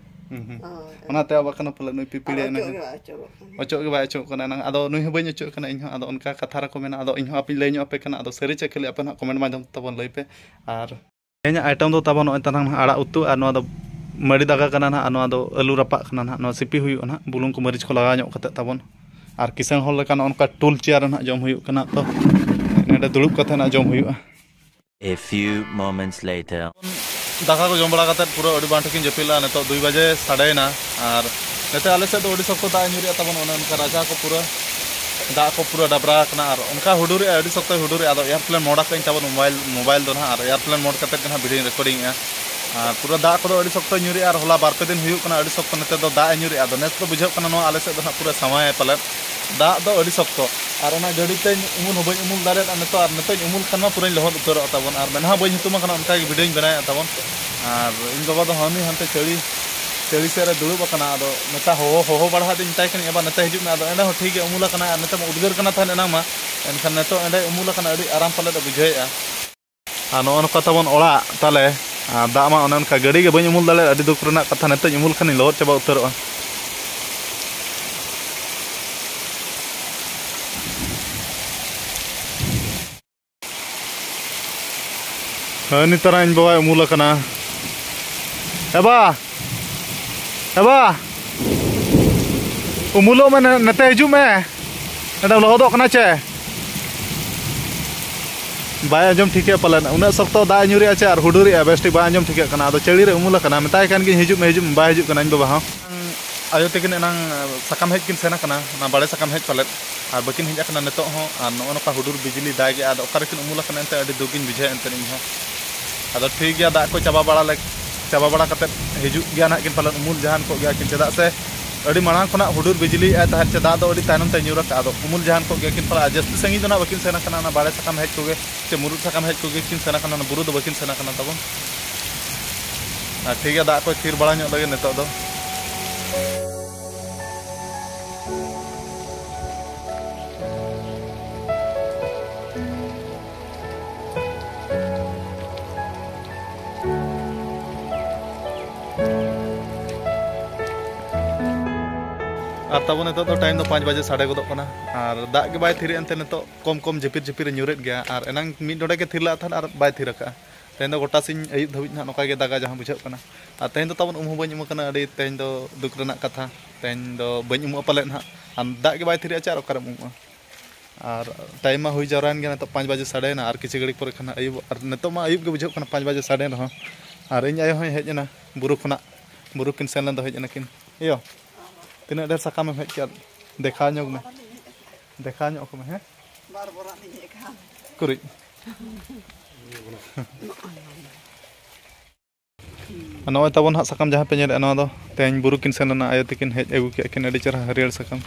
ᱦᱩᱸ, ᱦᱩᱸ᱾ ᱦᱳᱭ᱾ ᱚᱱᱟᱛᱮ ᱟᱵ ᱟᱠᱟᱱᱟ ᱯᱟᱞᱮ ᱱᱩᱭ ᱯᱤᱯᱤᱲᱤᱭᱟᱹ ᱚᱪᱚᱜ ᱮᱱᱟᱝ᱾ ᱜᱮ ᱵᱟᱭ ᱚᱪᱚᱜᱚᱜ ᱠᱟᱱᱟ᱾ ᱚᱪᱚᱜ ᱜᱮ ᱵᱟᱭ ᱚᱪᱚᱜ ᱠᱟᱱᱟ ᱮᱱᱟᱝ᱾ ᱟᱫᱚ ᱱᱩᱭ ᱦᱚᱸ ᱵᱟᱹᱧ ᱚᱪᱚᱜ ᱠᱟᱱᱟ ᱤᱧ ᱦᱚᱸ᱾ ᱟᱫᱚ ᱚᱱᱠᱟ ᱠᱟᱛᱷᱟ ᱨᱮᱠᱚ ᱢᱮᱱᱟ᱾ ᱟᱫᱚ ᱤᱧ ᱦᱚᱸ ᱟᱯᱮᱧ ᱞᱟᱹᱭ ᱧᱚᱜ ᱟᱯᱮ ᱠᱟᱱᱟ᱾ ᱟᱫᱚ ᱥᱟᱹᱨᱤ ᱪᱮ ᱠᱷᱟᱹᱞᱤ ᱟᱯᱮ ᱱᱟᱦᱟᱜ comment ᱢᱟᱫᱽᱫᱷᱚᱢ ᱛᱮ ᱛᱟᱵᱚᱱ ᱞᱟᱹᱭ ᱯᱮ᱾ ᱟᱨ ᱛᱮᱦᱮᱧᱟᱜ item ᱫᱚ ᱛᱟᱵᱚᱱ ᱱᱚᱜᱼᱚᱭ ᱛᱟᱞᱟᱝ ᱱᱟᱦᱟᱜ ᱟᱲᱟᱜ ᱩᱛᱩ, ᱟᱨ ᱱᱚᱣᱟ ᱫᱚ ᱢᱟᱹᱨᱤ ᱫᱟᱠᱟ ᱠᱟᱱᱟ ᱱᱟᱦᱟᱜ, ᱟᱨ ᱱᱚᱣᱟ ᱫᱚ ᱟᱹᱞᱩ ᱨᱟᱯᱟᱜ ᱠᱟᱱᱟ ᱱᱟᱦᱟᱜ᱾ ᱱᱚᱣᱟ ᱥᱤᱯᱤ ᱦᱩᱭᱩᱜᱼᱟ ᱱᱟᱦᱟᱜ, ᱵᱩᱞᱩᱝ ᱠᱚ ᱢᱟᱹᱨᱤᱪ ᱠᱚ ᱞᱟᱜᱟᱣ ᱧᱚᱜ ᱠᱟᱛᱮ ᱛᱟᱵᱚᱱ᱾ ᱟᱨ ᱠᱤᱥᱟᱹᱬ ᱦᱚᱲ ᱞᱮᱠᱟ ᱱᱚᱜᱼᱚ ᱱᱚᱝᱠᱟ ᱴᱩᱞ ᱪᱮᱭᱟᱨ ᱨᱮ ᱱᱟᱦᱟᱜ ᱡᱚᱢ ᱦᱩᱭᱩᱜ ᱠᱟᱱᱟ᱾ ᱛᱚ ᱱᱚᱰᱮ ᱫᱩᱲᱩᱵ ᱠᱟᱛᱮ ᱱᱟᱦᱟᱜ ᱡᱚᱢ ᱦᱩᱭᱩᱜᱼᱟ᱾ A few moments later. ᱫᱟᱠᱟ ᱠᱚ ᱡᱚᱢ ᱵᱟᱲᱟ ᱠᱟᱛᱮ ᱯᱩᱨᱟᱹ ᱟᱹᱰᱤ ᱵᱟᱝ ᱴᱷᱤᱠᱤᱧ ᱡᱟᱹᱯᱤᱫ ᱞᱮᱫᱼᱟ᱾ ᱱᱤᱛᱚᱜ ᱫᱩᱭ ᱵᱟᱡᱮ ᱥᱟᱰᱮᱭᱮᱱᱟ᱾ ᱟᱨ ᱱᱤᱛᱚᱜ ᱟᱞᱮ ᱥᱮᱫ ᱫᱚ ᱟᱹᱰᱤ ᱥᱚᱠᱛᱚ ᱫᱟᱜ ᱮ ᱧᱩᱨᱮᱜᱼᱟ ᱛᱟᱵᱚᱱ, ᱚᱱᱮ ᱚᱱᱠᱟ ᱨᱟᱪᱟ ᱠᱚ ᱯᱩᱨᱟᱹ ᱫᱟᱜ ᱠᱚ ᱯᱩᱨᱟᱹ ᱰᱟᱵᱽᱨᱟ ᱟᱠᱟᱱᱟ᱾ ᱟᱨ ᱚᱱᱠᱟ ᱦᱩᱰᱩᱨᱮᱜᱼᱟ, ᱟᱹᱰᱤ ᱥᱚᱠᱛᱚᱭ ᱦᱩᱰᱩᱨᱮᱜᱼᱟ᱾ ᱟᱫᱚ airplane mode ᱟᱠᱟᱫᱟᱹᱧ ᱛᱟᱵᱚᱱ mobile, mobile ᱫᱚ ᱱᱟᱦᱟᱜ, ᱟᱨ airplane mode ᱠᱟᱛᱮ ᱜᱮ ᱱᱟᱦᱟᱜ video ᱧ recording ᱮᱜᱼᱟ᱾ ᱟᱨ ᱯᱩᱨᱟᱹ ᱫᱟᱜ ᱠᱚᱫᱚ ᱟᱹᱰᱤ ᱥᱚᱠᱛᱚᱭ ᱧᱩᱨᱮᱜᱼᱟ, ᱟᱨ ᱦᱚᱞᱟ ᱵᱟᱨ ᱯᱮ ᱫᱤᱱ ᱦᱩᱭᱩᱜ ᱠᱟᱱᱟ ᱟᱹᱰᱤ ᱥᱚᱠᱛᱚ ᱱᱚᱛᱮ ᱫᱚ ᱫᱟᱜ ᱮ ᱧᱩᱨᱮᱜᱼᱟ᱾ ᱟᱫᱚ ᱱᱮᱥ ᱫᱚ ᱵᱩᱡᱷᱟᱹᱜ ᱠᱟᱱᱟ ᱱᱚᱣᱟ ᱟᱞᱮ ᱥᱮᱫ ᱫᱚ ᱱᱟᱦᱟᱜ ᱯᱩᱨᱟᱹ ᱥᱟᱶᱟᱭᱟᱭ ᱯᱟᱞᱮᱫ᱾ ᱫᱟᱜ ᱫᱚ ᱟᱹᱰᱤ ᱥᱚᱠᱛᱚ, ᱟᱨ ᱚᱱᱟ ᱜᱟᱹᱰᱤ ᱛᱮᱧ ᱩᱢᱩᱞ ᱦᱚᱸ ᱵᱟᱹᱧ ᱩᱢᱩᱞ ᱫᱟᱲᱮᱭᱟᱫᱟ ᱱᱤᱛᱚᱜ, ᱟᱨ ᱱᱤᱛᱚᱜ ᱤᱧ ᱩᱢᱩᱞ ᱠᱷᱟᱱ ᱢᱟ ᱯᱩᱨᱟᱹᱧ ᱞᱚᱦᱚᱫ ᱩᱛᱟᱹᱨᱚᱜᱼᱟ ᱛᱟᱵᱚᱱ, ᱟᱨ ᱢᱮᱫᱦᱟ ᱵᱟᱹᱧ ᱦᱩᱛᱩᱢ ᱟᱠᱟᱱᱟ, ᱚᱱᱠᱟ ᱜᱮ video ᱧ ᱵᱮᱱᱟᱣᱮᱫᱼᱟ ᱛᱟᱵᱚᱱ᱾ ᱟᱨ ᱤᱧ ᱵᱟᱵᱟ ᱫᱚ ᱦᱟᱹᱱᱤ ᱦᱟᱱᱛᱮ ᱪᱟᱹᱲᱤ, ᱪᱟᱹᱲᱤ ᱥᱮᱫ ᱨᱮ ᱫᱩᱲᱩᱵ ᱟᱠᱟᱱᱟ᱾ ᱟᱫᱚ ᱢᱮᱛᱟ ᱦᱚᱦᱚ, ᱦᱚᱦᱚ ᱵᱟᱲᱟ ᱟᱫᱮᱧ, ᱢᱮᱛᱟᱭ ᱠᱟᱹᱱᱟᱹᱧ, "ᱮ ᱵᱟ, ᱱᱚᱛᱮ ᱦᱤᱡᱩᱜ ᱢᱮ", ᱟᱫᱚ ᱮᱸᱰᱮ ᱦᱚᱸ ᱴᱷᱤᱠ ᱜᱮ ᱩᱢᱩᱞ ᱟᱠᱟᱱᱟᱭ, ᱟᱨ ᱱᱚᱛᱮ ᱢᱟ ᱩᱫᱽᱜᱟᱹᱨ ᱠᱟᱱᱟ ᱛᱟᱦᱮᱸᱫ ᱮᱱᱟᱝ ᱢᱟ, ᱮᱱᱠᱷᱟᱱ ᱱᱤᱛᱚᱜ ᱮᱸᱰᱮ ᱩᱢᱩᱞ ᱟᱠᱟᱱᱟ, ᱟᱹᱰᱤ ᱟᱨᱟᱢ ᱯᱟᱞᱮᱫ ᱮ ᱵᱩᱡᱷᱟᱹᱣᱮᱫᱼᱟ᱾ ᱟᱨ ᱱᱚᱜᱼᱚ ᱱᱚᱝᱠᱟ ᱛᱟᱵᱚᱱ ᱚᱲᱟᱜ ᱛᱟᱞᱮ, ᱟᱨ ᱫᱟᱜ ᱢᱟ ᱚᱱᱮ ᱚᱱᱠᱟ ᱜᱟᱹᱰᱤ ᱜᱮ ᱵᱟᱹᱧ ᱩᱢᱩᱞ ᱫᱟᱲᱮᱭᱟᱜᱼᱟ, ᱟᱹᱰᱤ ᱫᱩᱠ ᱨᱮᱱᱟᱜ ᱠᱟᱛᱷᱟ, ᱱᱤᱛᱚᱜ ᱤᱧ ᱩᱢᱩᱞ ᱠᱷᱟᱱᱤᱧ ᱞᱚᱦᱚᱫ ᱪᱟᱵᱟ ᱩᱛᱟᱹᱨᱚᱜᱼᱟ᱾ ᱦᱮᱸ, ᱱᱮᱛᱟᱨ ᱤᱧ ᱵᱟᱵᱟᱭ ᱩᱢᱩᱞ ᱟᱠᱟᱱᱟ᱾ ᱮ ᱵᱟ, ᱮ ᱵᱟ, ᱩᱢᱩᱞᱚᱜ ᱢᱮ, ᱱᱮ-, ᱱᱚᱛᱮ ᱦᱤᱡᱩᱜ ᱢᱮ, ᱱᱚᱰᱮᱢ ᱞᱚᱦᱚᱫᱚᱜ ᱠᱟᱱᱟ ᱪᱮ? ᱵᱟᱭ ᱟᱸᱡᱚᱢ ᱴᱷᱤᱠᱮᱜᱼᱟ ᱯᱟᱞᱮᱱ, ᱩᱱᱟᱹᱜ ᱥᱚᱠᱛᱚ ᱫᱟᱜ ᱮ ᱧᱩᱨᱮᱜᱼᱟ ᱪᱮ ᱟᱨ ᱦᱩᱰᱩᱨᱮᱜᱼᱟ, ᱵᱮᱥ ᱴᱷᱤᱠ ᱵᱟᱭ ᱟᱸᱡᱚᱢ ᱴᱷᱤᱠᱟᱹᱜ ᱠᱟᱱᱟ᱾ ᱟᱫᱚ ᱪᱟᱹᱲᱤ ᱨᱮ ᱩᱢᱩᱞ ᱟᱠᱟᱱᱟ, ᱢᱮᱛᱟᱭ ᱠᱟᱱ ᱜᱤᱭᱟᱹᱧ ᱦᱤᱡᱩᱜ ᱢᱮ, ᱦᱤᱡᱩᱜ ᱢᱮ, ᱵᱟᱭ ᱦᱤᱡᱩᱜ ᱠᱟᱱᱟ ᱤᱧ ᱵᱟᱵᱟ ᱦᱚᱸ᱾ ᱟᱭᱳ ᱛᱟᱹᱠᱤᱱ ᱮᱱᱟᱝ ᱥᱟᱠᱟᱢ ᱦᱮᱡ ᱠᱤᱱ ᱥᱮᱱ ᱟᱠᱟᱱᱟ, ᱚᱱᱟ ᱵᱟᱲᱮ ᱥᱟᱠᱟᱢ ᱦᱮᱡ ᱯᱟᱞᱮᱫ, ᱟᱨ ᱵᱟᱹᱠᱤᱱ ᱦᱮᱡ ᱟᱠᱟᱱᱟ ᱱᱤᱛᱚᱜ ᱦᱚᱸ᱾ ᱟᱨ ᱱᱚᱜᱼᱚ ᱱᱚᱝᱠᱟ ᱦᱩᱰᱩᱨ ᱵᱤᱡᱽᱞᱤ ᱫᱟᱜᱮᱜᱼᱟ, ᱟᱫᱚ ᱚᱠᱟ ᱨᱮᱠᱤᱱ ᱩᱢᱩᱞ ᱟᱠᱟᱱᱟ ᱮᱱᱛᱮ ᱟᱹᱰᱤ ᱫᱩᱠ ᱤᱧ ᱵᱩᱡᱷᱟᱹᱣᱮᱫᱼᱟ ᱮᱱᱛᱮ ᱤᱧ ᱦᱚᱸ᱾ ᱟᱫᱚ ᱴᱷᱤᱠ ᱜᱮᱭᱟ, ᱫᱟᱜ ᱠᱚ ᱪᱟᱵᱟ ᱵᱟᱲᱟ ᱞᱮ-, ᱪᱟᱵᱟ ᱵᱟᱲᱟ ᱠᱟᱛᱮᱫ ᱦᱤᱡᱩᱜ ᱜᱮᱭᱟ ᱱᱟᱦᱟᱜ ᱠᱤᱱ ᱯᱟᱞᱮᱱ, ᱩᱢᱩᱞ ᱡᱟᱦᱟᱱ ᱠᱚᱜ ᱜᱮᱭᱟ ᱠᱤᱱ, ᱪᱮᱫᱟᱜ ᱥᱮ ᱟᱹᱰᱤ ᱢᱟᱲᱟᱝ ᱠᱷᱚᱱᱟᱜ ᱦᱩᱰᱩᱨ ᱵᱤᱡᱽᱞᱤᱭᱮᱫᱼᱟᱭ ᱛᱟᱦᱮᱸᱫ ᱪᱮ ᱫᱟᱜ ᱫᱚ ᱟᱹᱰᱤ ᱛᱟᱭᱱᱚᱢ ᱛᱮ ᱧᱩᱨ ᱟᱠᱟᱫᱼᱟ᱾ ᱟᱫᱚ ᱩᱢᱩᱞ ᱡᱟᱦᱟᱱ ᱠᱚᱜ ᱜᱮᱭᱟ ᱠᱤᱱ ᱯᱟᱞᱮ, ᱟᱨ ᱡᱟᱹᱥᱛᱤ ᱥᱟᱺᱜᱤᱧ ᱫᱚ ᱱᱟᱦᱟᱜ ᱵᱟᱹᱠᱤᱱ ᱥᱮᱱ ᱟᱠᱟᱱᱟ, ᱚᱱᱟ ᱵᱟᱲᱮ ᱥᱟᱠᱟᱢ ᱦᱮᱡ ᱠᱚᱜᱮ ᱪᱮ ᱢᱩᱨᱩᱫ ᱥᱟᱠᱟᱢ ᱦᱮᱡ ᱠᱚᱜᱮ ᱠᱤᱱ ᱥᱮᱱ ᱟᱠᱟᱱᱟ, ᱚᱱᱟ ᱵᱩᱨᱩ ᱫᱚ ᱵᱟᱹᱠᱤᱱ ᱥᱮᱱ ᱟᱠᱟᱱᱟ ᱛᱟᱵᱚᱱ᱾ ᱟᱨ ᱴᱷᱤᱠ ᱜᱮᱭᱟ, ᱫᱟᱜ ᱠᱚᱭ ᱛᱷᱤᱨ ᱵᱟᱲᱟ ᱧᱚᱜ ᱞᱮᱜᱮ ᱱᱤᱛᱚᱜ ᱫᱚ᱾ ᱟᱨ ᱛᱟᱵᱚᱱ ᱱᱤᱛᱚᱜ ᱫᱚ ᱴᱟᱭᱤᱢ ᱫᱚ ᱯᱟᱸᱪ ᱵᱟᱡᱮ ᱥᱟᱰᱮ ᱜᱚᱫᱚᱜ ᱠᱟᱱᱟ, ᱟᱨ ᱫᱟᱜ ᱜᱮ ᱵᱟᱭ ᱛᱷᱤᱨᱮᱜᱼᱟ ᱮᱱᱛᱮ ᱱᱤᱛᱚᱜ ᱠᱚᱢ ᱠᱚᱢ ᱡᱷᱤᱯᱤᱨ ᱡᱷᱤᱯᱤᱨ ᱮ ᱧᱩᱨᱮᱫ ᱜᱮᱭᱟ᱾ ᱟᱨ ᱮᱱᱟᱝ ᱢᱤᱫ ᱰᱚᱸᱰᱮ ᱜᱮ ᱛᱷᱤᱨ ᱞᱟᱜ ᱛᱟᱦᱮᱸᱫ ᱟᱨ ᱵᱟᱭ ᱛᱷᱤᱨ ᱟᱠᱟᱫᱼᱟ᱾ ᱛᱮᱦᱮᱧ ᱫᱚ ᱜᱚᱴᱟ ᱥᱤᱧ ᱟᱹᱭᱩᱵ ᱫᱷᱟᱹᱵᱤᱡ ᱱᱟᱦᱟᱜ ᱱᱚᱝᱠᱟ ᱜᱮ ᱫᱟᱜᱟ ᱡᱟᱦᱟᱸ ᱵᱩᱡᱷᱟᱹᱜ ᱠᱟᱱᱟ᱾ ᱟᱨ ᱛᱮᱦᱮᱧ ᱫᱚ ᱛᱟᱵᱚᱱ ᱩᱢ ᱦᱚᱸ ᱵᱟᱹᱧ ᱩᱢ ᱟᱠᱟᱱᱟ, ᱟᱹᱰᱤ ᱛᱮᱦᱮᱧ ᱫᱚ ᱫᱩᱠ ᱨᱮᱱᱟᱜ ᱠᱟᱛᱷᱟ᱾ ᱛᱮᱦᱮᱧ ᱫᱚ ᱵᱟᱹᱧ ᱩᱢᱩᱜᱼᱟ ᱯᱟᱞᱮᱫ ᱱᱟᱦᱟᱜ, ᱟᱨ ᱫᱟᱜ ᱜᱮ ᱵᱟᱭ ᱛᱷᱤᱨᱮᱜᱼᱟ ᱪᱮ ᱟᱨ ᱚᱠᱟᱨᱮᱢ ᱩᱢᱩᱜᱼᱟ? ᱟᱨ ᱴᱟᱭᱤᱢ ᱢᱟ ᱦᱩᱭ ᱡᱟᱣᱨᱟᱭᱮᱱ ᱜᱮᱭᱟ, ᱱᱤᱛᱚᱜ ᱯᱟᱸᱪ ᱵᱟᱡᱮ ᱥᱟᱰᱮᱭᱮᱱᱟ, ᱟᱨ ᱠᱤᱪᱷᱩ ᱜᱷᱟᱹᱲᱤᱡ ᱯᱚᱨᱮ ᱠᱷᱟᱱ ᱟᱹᱭᱩᱵᱚᱜ, ᱟᱨ ᱱᱤᱛᱚᱜ ᱢᱟ ᱟᱹᱭᱩᱵ ᱜᱮ ᱵᱩᱡᱷᱟᱹᱜ ᱠᱟᱱᱟ ᱯᱟᱸᱪ ᱵᱟᱡᱮ ᱥᱟᱰᱮᱭᱮᱱ ᱨᱮᱦᱚᱸ᱾ ᱟᱨ ᱤᱧ ᱟᱭᱳ ᱦᱚᱸᱭ ᱦᱮᱡ ᱮᱱᱟ ᱵᱩᱨᱩ ᱠᱷᱚᱱᱟᱜ, ᱵᱩᱨᱩ ᱠᱤᱱ ᱥᱮᱱ ᱞᱮᱱ ᱫᱚ ᱦᱮᱡ ᱮᱱᱟ ᱠᱤᱱ᱾ ᱤᱭᱳ, ᱛᱤᱱᱟᱹᱜ ᱰᱷᱮᱨ ᱥᱟᱠᱟᱢᱮᱢ ᱦᱮᱡ ᱠᱮᱫ? ᱫᱮᱠᱷᱟᱣ ᱧᱚᱜᱽ ᱢᱮ, ᱫᱮᱠᱷᱟᱣ ᱧᱚᱜ ᱠᱚᱢᱮ, ᱦᱮᱸ? ᱵᱟᱨ ᱵᱚᱨᱟ ᱞᱤᱧ ᱦᱮᱡ ᱟᱠᱟᱱ᱾ ᱠᱩᱨᱤᱡ᱾ ᱱᱚᱜᱼᱚᱭ ᱛᱟᱵᱚᱱ ᱦᱟᱸᱜ ᱥᱟᱠᱟᱢ ᱡᱟᱦᱟᱸ ᱯᱮ ᱧᱮᱞᱮᱫᱼᱟ, ᱱᱚᱣᱟ ᱫᱚ ᱛᱮᱦᱮᱧ ᱵᱩᱨᱩ ᱠᱤᱱ ᱥᱮᱱ ᱞᱮᱱᱟ, ᱟᱭᱳ ᱛᱟᱹᱠᱤᱱ ᱦᱮᱡ ᱟᱹᱜᱩ ᱠᱮᱫᱼᱟ ᱠᱤᱱ ᱟᱹᱰᱤ ᱪᱮᱦᱨᱟ ᱦᱟᱹᱨᱭᱟᱹᱲ ᱥᱟᱠᱟᱢ᱾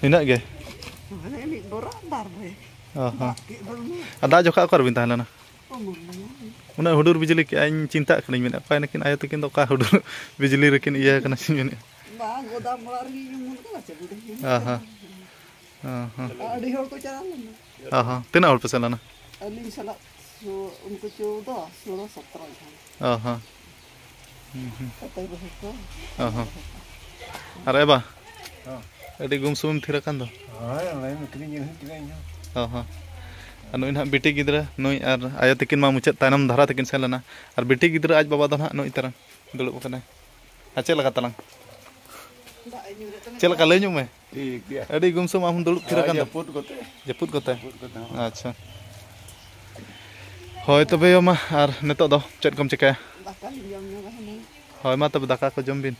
ᱱᱤᱱᱟᱹᱜ ᱜᱮ? ᱢᱟᱱᱮ ᱢᱤᱫ ᱵᱚᱨᱟ ᱵᱟᱨ ᱵᱚᱨᱟ᱾ ᱚ ᱦᱚᱸ᱾ ᱫᱟᱜ ᱠᱮᱫ ᱫᱚ ᱩᱱᱟᱹᱜ᱾ ᱟᱨ ᱫᱟᱜ ᱡᱚᱠᱷᱟ ᱚᱠᱟ ᱨᱮᱵᱤᱱ ᱛᱟᱦᱮᱸ ᱞᱮᱱᱟ? ᱩᱢᱩᱞ ᱨᱮ᱾ ᱩᱱᱟᱹᱜ ᱦᱩᱰᱩᱨ ᱵᱤᱡᱽᱞᱤ ᱠᱮᱜᱼᱟ, ᱤᱧ ᱪᱤᱱᱛᱟᱹᱜ ᱠᱟᱹᱱᱟᱹᱧ, ᱢᱮᱱᱮᱫ ᱚᱠᱟᱭ ᱱᱟᱹᱠᱤᱱ ᱟᱭᱳ ᱛᱟᱹᱠᱤᱱ ᱫᱚ ᱚᱠᱟ ᱦᱩᱰᱩᱨ ᱵᱤᱡᱽᱞᱤ ᱨᱮᱠᱤᱱ ᱤᱭᱟᱹ ᱠᱟᱱᱟ ᱪᱮᱧ ᱢᱮᱱᱮᱫᱼᱟ᱾ ᱵᱟᱝ, ᱜᱚᱫᱟᱢ ᱚᱲᱟᱜ ᱨᱮᱜᱮ ᱩᱢᱩᱞ ᱠᱟᱱᱟ ᱪᱮ ᱵᱩᱰᱷᱤ? ᱚ ᱦᱚᱸ᱾ ᱚ ᱦᱚᱸ᱾ ᱟᱹᱰᱤ ᱦᱚᱲ ᱠᱚ ᱪᱟᱞᱟᱣ ᱞᱮᱱᱟ᱾ ᱚ ᱦᱚᱸ᱾ ᱛᱤᱱᱟᱹᱜ ᱦᱚᱲ ᱯᱮ ᱥᱮᱱ ᱞᱮᱱᱟ? ᱟᱹᱞᱤᱧ ᱥᱟᱞᱟᱜ ᱥᱳ-, ᱩᱱᱠᱩ ᱪᱳᱫᱚ, ᱥᱳᱞᱳ, ᱥᱚᱛᱨᱚ ᱡᱚᱱ᱾ ᱚ ᱦᱚᱸ᱾ ᱦᱩᱸ, ᱦᱩᱸ᱾ ᱚᱠᱚᱭ ᱵᱟᱹᱦᱩ ᱠᱚ? ᱚ ᱦᱚᱸ᱾ ᱟᱨ ᱮ ᱵᱟ? ᱦᱚᱸ᱾ ᱟᱹᱰᱤ ᱜᱩᱢᱥᱩᱢᱮᱢ ᱛᱷᱤᱨ ᱟᱠᱟᱱ ᱫᱚ᱾ ᱦᱳᱭ, ᱚᱱᱮ ᱱᱩᱠᱤᱱᱤᱧ ᱧᱮᱞ ᱦᱩᱭ ᱠᱮᱫᱟ ᱤᱧ ᱦᱚᱸ᱾ ᱚ ᱦᱚᱸ᱾ ᱟᱨ ᱱᱩᱭ ᱱᱟᱦᱟᱜ ᱵᱤᱴᱤ ᱜᱤᱫᱽᱨᱟᱹ, ᱱᱩᱭ ᱟᱨ ᱟᱭᱳ ᱛᱟᱹᱠᱤᱱ ᱢᱟ ᱢᱩᱪᱟᱹᱫ ᱛᱟᱭᱱᱚᱢ ᱫᱷᱟᱨᱟ ᱛᱮᱠᱤᱱ ᱥᱮᱱ ᱞᱮᱱᱟ᱾ ᱟᱨ ᱵᱤᱴᱤ ᱜᱤᱫᱽᱨᱟᱹ ᱟᱡ ᱵᱟᱵᱟ ᱫᱚ ᱱᱟᱦᱟᱜ ᱱᱩᱭ ᱛᱟᱨᱟᱝ ᱫᱩᱲᱩᱵ ᱟᱠᱟᱱᱟᱭ᱾ ᱟᱨ ᱪᱮᱫ ᱞᱮᱠᱟ ᱛᱟᱞᱟᱝ? ᱫᱟᱜ ᱮ ᱪᱮᱫ ᱞᱮᱠᱟ, ᱞᱟᱹᱭ ᱧᱚᱜ ᱢᱮ᱾ ᱴᱷᱤᱠ ᱜᱮᱭᱟ᱾ ᱟᱹᱰᱤ ᱜᱩᱢᱥᱩᱢ ᱟᱢ ᱦᱚᱢ ᱫᱩᱲᱩᱵ ᱛᱷᱤᱨ ᱟᱠᱟᱱ ᱫᱚ᱾ ᱡᱟᱹᱯᱩᱫ ᱠᱚᱛᱮ᱾ ᱡᱟᱹᱯᱩᱫ ᱠᱚᱛᱮ? ᱡᱟᱹᱯᱩᱫ ᱠᱚᱛᱮ ᱦᱚᱸ᱾ ᱟᱪᱪᱷᱟ᱾ ᱦᱳᱭ ᱛᱚᱵᱮ ᱭᱳ ᱢᱟ, ᱟᱨ ᱱᱤᱛᱚᱜ ᱫᱚ ᱪᱮᱫ ᱠᱚᱢ ᱪᱤᱠᱟᱹᱭᱟ? ᱫᱟᱠᱟ ᱞᱤᱧ ᱡᱚᱢ ᱧᱚᱜᱟ ᱦᱩᱱᱟᱹᱝ᱾ ᱦᱳᱭ ᱢᱟ ᱛᱚᱵᱮ, ᱫᱟᱠᱟ ᱠᱚ ᱡᱚᱢ ᱵᱤᱱ᱾